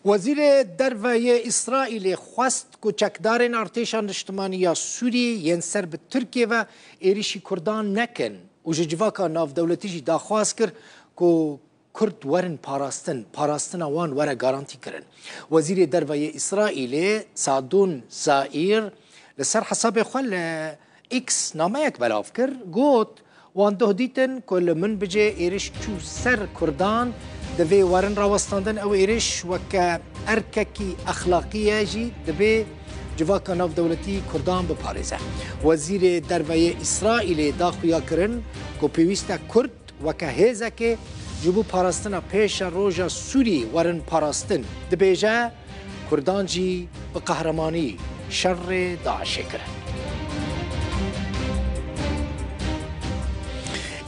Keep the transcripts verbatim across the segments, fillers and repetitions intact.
Wezîrê Derve yê Îsraîlê xwest ku çekdarên artêşa niştimanî ya Sûriyê yên ser bi Tirkiyê ve êrîşî Kurdan nekin û ji civaka navdewletî jî daxwaz kir ku Kurd werin parastin, parastina wan were garantî kirin. Wezîrê Derve yê Îsraîlê Sadun Zaîr li ser hesabê xwe li X nameyek belav kir, got, Wan doh dîtin ku li min bicê êriş çû ser Kurdan, divê werin rawestandin. Ew êriş weke erkekî exlaqî ye jî, divê civaka navdewletî Kurdan biparêze. Wezîrê Derve yê Îsraîlê da xuyakirin ku pêwîst e Kurd weke hêzekê ji bo parastina pêşeroja Sûrî werin parastin. Dibêje, Kurdan jî bi qehremanî şerê DAIŞê kirin.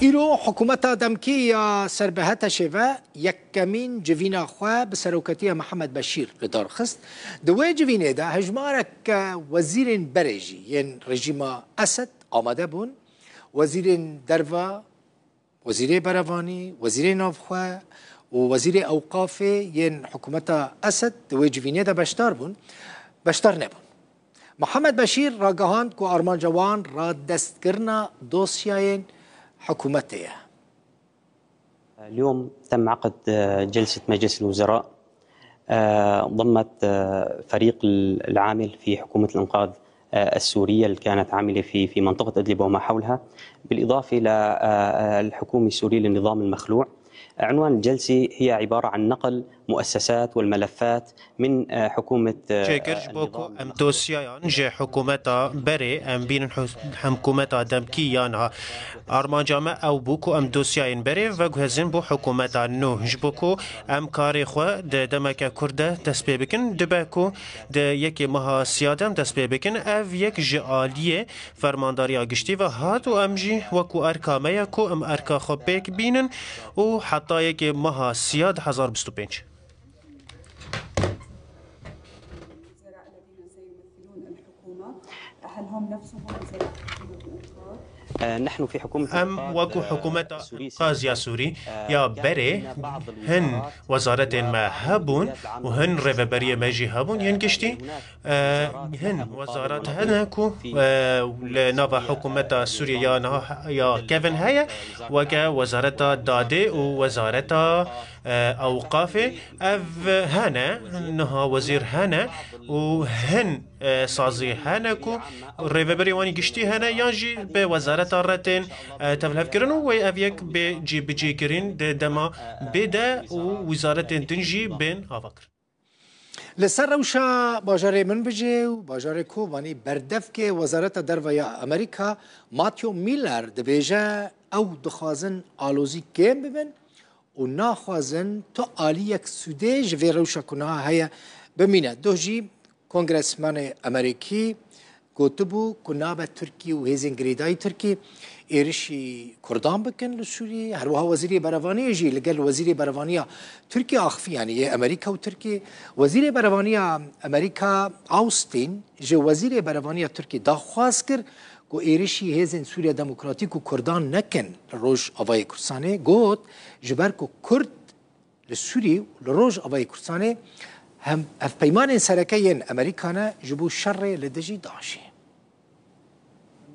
Îro hikûmeta demkî ya ser bi HTŞ'ê ve yekemîn civîna xwe bi seroketiya Mihemed Beşîr li dar xist. Di wê civînê de hejmareke wezîrên berê jî yên rejîma Esed amade bûn. Wezîrên derve, Wezîrê Berevanî, Wezîrê Navxwe û Wezîrê Ewqafê yên hikûmeta Esed di wê civînê de beşdar bûn, beşdar nebûn. Mihemed Beşîr ragihand ku armanca wan radestkirina dosyayên hikûmetê ye. اليوم تم عقد، آه، جلسة مجلس الوزراء، آه، ضمت، آه، فريق العامل في حكومة الإنقاذ، آه، السورية اللي كانت عاملة في، في منطقة إدلب وما حولها، بالإضافة إلى، آه، آه، الحكومة السورية للنظام المخلوع. عنوان الجلسة هي عبارة عن نقل مؤسسات والملفات من، آه، حكومة، آه، Çêkir ji bo ku em dosyayan ji hikûmeta berê em bînin hus-, hikûmeta demkî ya niha. Armanca me ew bû ku em dosyayên berê veguhezin bo hikûmeta nû, ji bo ku em karê xwe di demeke kurt de dest pê bikin. Dibe ku di yekê meha siya de em dest pê bikin. Ev yek ji aliyê Fermandariya Giştî ve hat û em jî wekû erka me ye ku em erka xwe pêk bînin û heta yekê meha siya du hezar bîst û pênc. Em wekû hikûmeta Înqaz ya Sûrî ya berê hin wezaretên me hebûn û hin rêveberiyê me jî hebûn yên giştî. E, hin wezaret hene ku, e, li nava hikûmeta Sûriyê ya niha ya kevin heye, weke Wezareta Dadê û Wezareta, e, Ewqafê. Ev hene, niha wezîr hene û hin, e, sazî hene ku rêveberê wanî giştî hene yan jî bi Wezareta Re tên, e, tevlihevkirin û wê ev yek bê cîbicîkirin di dema bê de û wezaretên din jî bên avakirin. Li ser rewşa bajarê Minbicê û bajarê Kobanî berdevkê Wezareta Derve ya Amerîka Matthew Miller dibêje ew dixwazin alozî kêm bibin û naxwazin tu aliyek sûdê ji vê rewşa ku niha heye bimîne. Doh jî kongresmenê Amerîkî gotibû ku nabe Tirkî û hêzên girêdayî Tirkî êrişî Kurdan bikin li Sûriyê. Her wiha Wezîrê Berevaniyê jî li gel Wezîrê Berevaniya Tirkî axifî, yanî yê Amerîka û Tirkî. Wezîrê Berevaniya Amerîka Austin ji Wezîrê Berevaniya Tirkî daxwaz kir ku êrişî hêzên Sûriya Demokratîk û Kurdan nekin li Rojavayê Kurdistanê. Got, ji ber ku Kurd li Sûrî û li Rojavayê Kurdistanê hem hevpeymanên sereke yên Amerîka ne ji bo şerê li dijî DAIŞê.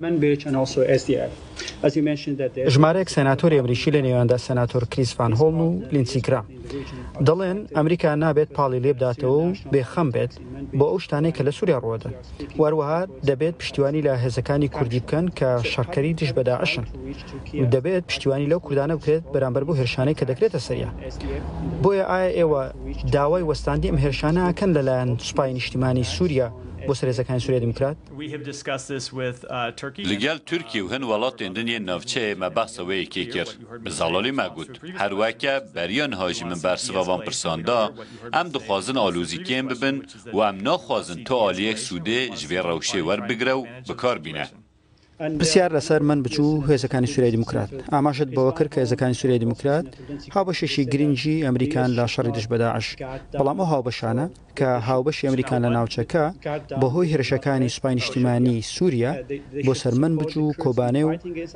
Manbij and also S D F. As you mentioned that there ژمارەیەک سەناتۆری ئەمریکی لە نێواندا سەناتۆر کریس ڤان هۆڵن و لیندسی گرام دەڵێن ئەمریکا نابێت پاڵی لێ بداتەوە و بێخەم بێت بۆ ئەو شتانەی کە لە سووریا ڕووەدەن. وەروەها دەبێت پشتیوانی لە هێزەکانی کوردی بکەن کە شەڕکەری دژ بە داعشن. و دەبێت پشتیوانی لەو کوردانە بکرێت بەرامبەر بۆ هێرشانەی کە دەکرێتە سەریان. بۆیە ئایا ئێوە داوای وەستاندی ئەم هێرشانە ئەکەن لەلایەن سوپای نیشتیمانی سووریا بۆ سەر هێزەکانی سووریای دیموکرات؟ Li gel Tirkiye û hin welatên din yên navçeyê me behsa wê yekê kir. Bi zelalî me got, her weke beriya niha jî min bersiva van pirsan da, em dixwazin alozî kêm bibin û em naxwazin tu aliyek sûdê ji vê rewşê werbigire û bi kar bîne. پرسیار لەسەر من بچوو هێزەکانی سووریای دیموکرات. ئاماژەت بەوە کرد کە هێزەکانی سووریای دیموکرات هاوبەشێکی گرنگی ئەمریکان لە شەڕی دژ بە داعش. بەڵام ئەو هاوبەشانە کە هاوبەشی ئەمریکان لە ناوچەکە، بەهۆی هێرشەکانی سوپای نیشتیمانی سووریا بۆ سەر منبج و کۆبانێ و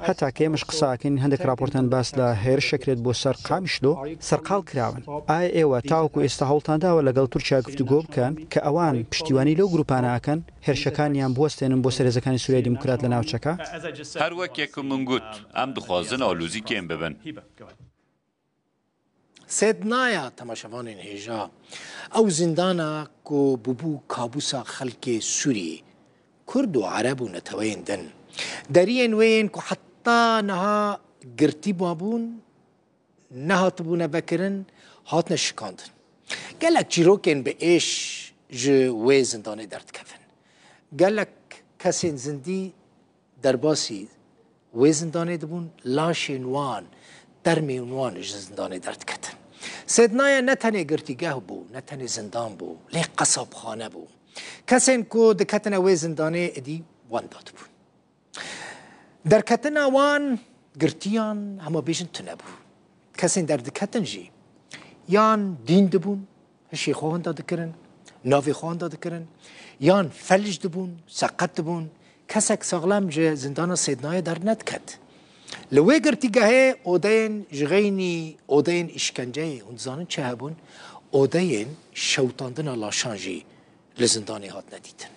هەتا کە ئێمەش قسە ئەکەین، هەندێک راپۆرتان باس لە هێرش ئەکرێت بۆ سەر قامیشلۆ، سەرقاڵ کراون. ئایا ئێوە تاوەکو ئێستا هەوڵتان داوە لەگەڵ تورکیا گفتوگۆ بکەن کە ئەوان پشتیوانی لەو گروپانە ئەکەن هێرشەکانیان بوەستێنن بۆ سەر هێزەکانی سووریای دیموکرات لە ناوچەکە؟ هەر وەکێ کو من گوت، ئەم دخوازن ئالوزی کێم ببن. Sêdnaya temaşevanên hêja, ew zîndana ku bûbû kabûsa xelkê Sûriyê, Kurd û Ereb û neteweyên din. Deriyên wê yên ku heta niha girtî mabûn, nehatibûne vekirin, hatine şikandin. Gelek çîrokên bi êş ji wê zindanê derdikevin. Gelek kesên zindî derbasî wê zindanê dibûn, laşên wan, termên wan ji zindanê derdiketin. Sêdnaya ne tenê girtîgeh bû, ne tenê zindan bû, lê qesabxane bû. Kesên ku diketine wê zindanê êdî wenda dibûn. Derketina wan girtiyan hema bêjin tune bû. Kesên derdiketin jî yan dîn dibûn, hişê xwe wenda dikirin, navê xwe wenda dikirin, yan felc dibûn, seqet dibûn, kesek saxlem ji zindana Sêdnayê dernediket. Li wê girtîgehê odeyên ji xeynî odeyên îşkenceyê, hûn dizanin çi hebûn? Odeyên şewitandina laşan jî li zindanê hatine dîtin.